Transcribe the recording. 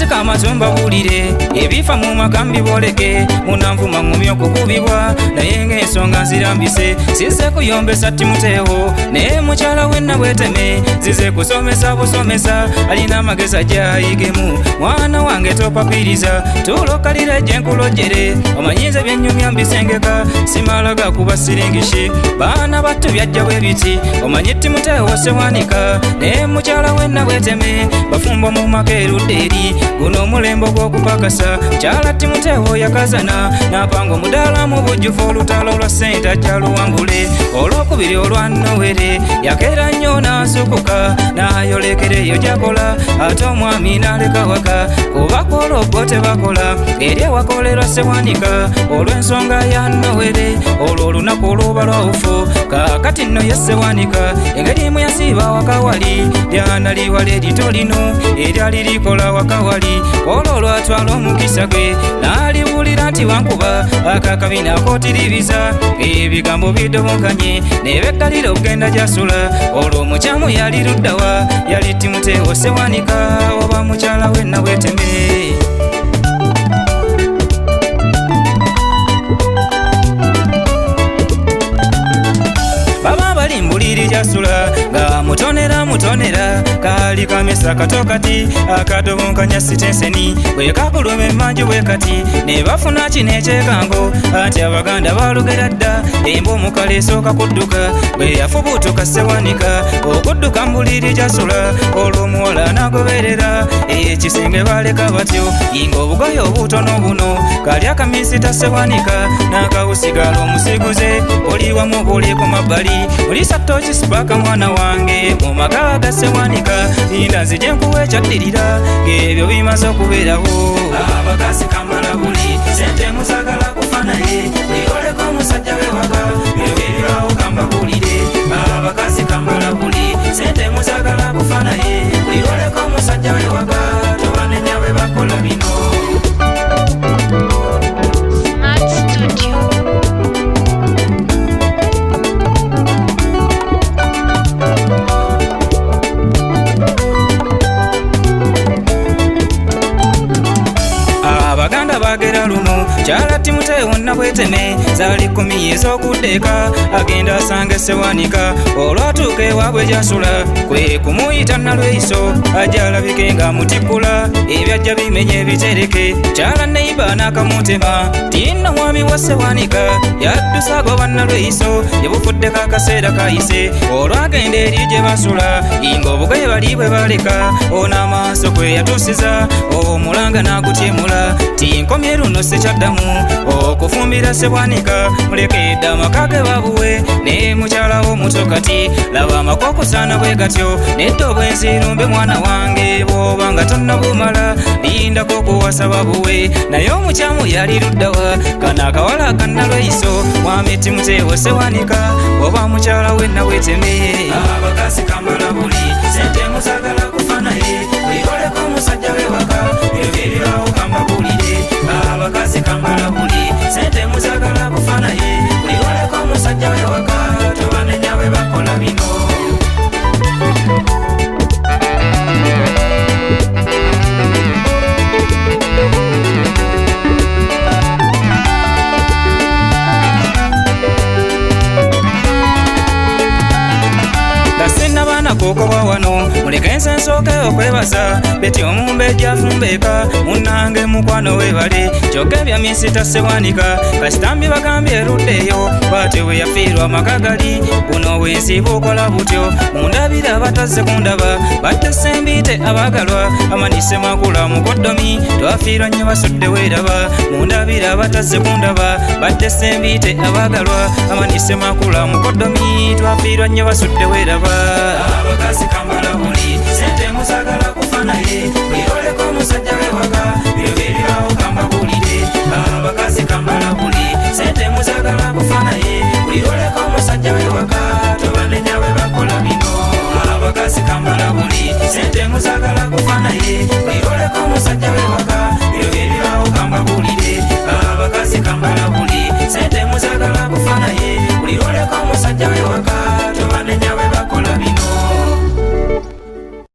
Muteka amatu mbabuulire ebifa mu maka mbibooleke, munanvuma ŋŋumye okukubibwa naye ng'ensonga nzirambise. Sizze kuyombesa Timoteewo naye mukyala we Nabweteme, zize kusomesa busomesa, alina amagezi ajayigemu. Mwana wange topapiriza, tulokalira gye nkulojere, omanyize byennyumya mbisengeka, simala gakuba siringishi. Baana battu byajja bwe biti, omanyi Timoteewo Sewanika naye mukyala we Nabweteme, bafumbo mu maka erudda eri, guno omulembe ogw'okupakasa. Mukyala Timoteewo yakazana n'apanga omudaala mu bujjuvu, olutalo lwa ssente ajja luwangule. Olwokubiri olwa Nowere yakeera nnyo n'azuukuka, n'ayolekera eyo gy'akola, ate omwami n'aleka waka, kuba kwolwo bo tebakola. Eri ewakolerwa Sewanika olw'ensonga ya Nowere, olwo olunaku oluba lwawufu. Kaakati nno ye Sewanika engeri mwe yasiiba waka wali, lyana liwala erito lino eryali likola waka wali. Olwo olwatwala omukisa gwe n'aliwulira nti wankuba akakabina akootiribiza, ebigambo bidobonkanye ne bekkalira okugenda gy'asula. Olwo omukyamu yali luddawa? Yali Timoteewo Sewanika oba mukyala we Nabweteme? Baba bali mbuliri gy'asula nga mutonera mutonera, kaali kamesa kato kati akadobonkanya sitenseni, bwe kakuluma emmanju bwe kati ne bafuna kino ekyekango. Anti Abaganda baalugera dda, embwa omukala esooka kudduka, bwe yafubuutuka Sewanika okudduka mbuliri gy'asula, olwo omuwala n'agoberera. Ekisenge baaleka batyo ng'obugoye obutono buno, kali akamisita Sewanika n'akawusigala omusiguze, oli wamu buli ku mabbali. Mulisa tooki sipaka mwana wange mu maka ga Sewanika, linda nzije nkuwe ekyaddirira ng'ebyo bimaze okubeerawo. Abakazi kamala buli sente muzagala kufa naye, weyoleka omusajja w'ewaka, bino bibirawo kambabuulire. Abakazi kamala buli sente muzagala kufa naye, weyoleka omusajja w'ewaka, tobanenya bwe bakola bino. Smart Studio. Abaganda bagera lumu, kyala Timoteewo Nabweteme zaali 10 ez'okuddeeka, agenda asanga Sewanika. Olwatuuka ewaabwe gy'asula kwe kumuyita Nalweyiso, ajja alabike ng'amutikkula, ebyajja bimenya ebitereke. Kyala neiba n'akamutema tinno mwami wa Sewanika, yaddusa agoba Nalweyiso, yebufuddeko akaseera kayise. Olwagenda eri gye basula ng'obugoye bali bwe baleka, ono amaaso kwe yatuusiza omulanga n'agutyemula, tinkomye luno sikyaddamu okufumbira Sewanika, mulekedde amaka ge babuwe ne mukyala w'omuto kati. Laba amaka okusaana bwe gatyo, nedda obwenzirumbe mwana wange, bw'oba nga tonnabumala lindako okuwasa babuwe. Naye omukyamu yali luddawa? Kano akawala ka Nalweyiso, mwami Timoteewo Sewanika oba mukyala we Nabweteme? Abakazi kamala buli sente muzagala kufa naye, weyoleka omusajja w'ewaka, bino bibirawo kambabuulire. Abakazi kamala buli sente muzagala kufa naye, weyoleka omusajja w'ewaka, tobanenya bwe bakola bino. Kukoba wano muleke nze nsooke okwebaza Beti omumbejja afumbeeka, munnange mukwano weebale, kyokka ebya misita Sewanika kasitambi bagambye eruddeeyo, bw'atyo bwe yafiirwa amaka gali. Buno bwensi bukola butyo, mundabira abatazze kundaba, batte Ssembiite abaagalwa, amanise makula mukoddomi, twafiirwa nnyo basudde weeraba. Mundabira abatazze kundaba, batte Ssembiite abaagalwa, amanise makula mukoddomi, twafiirwa nnyo basudde weeraba. Abakazi kamala buli sente muzagala kufa naye, weyoleka omusajja w'ewaka, bino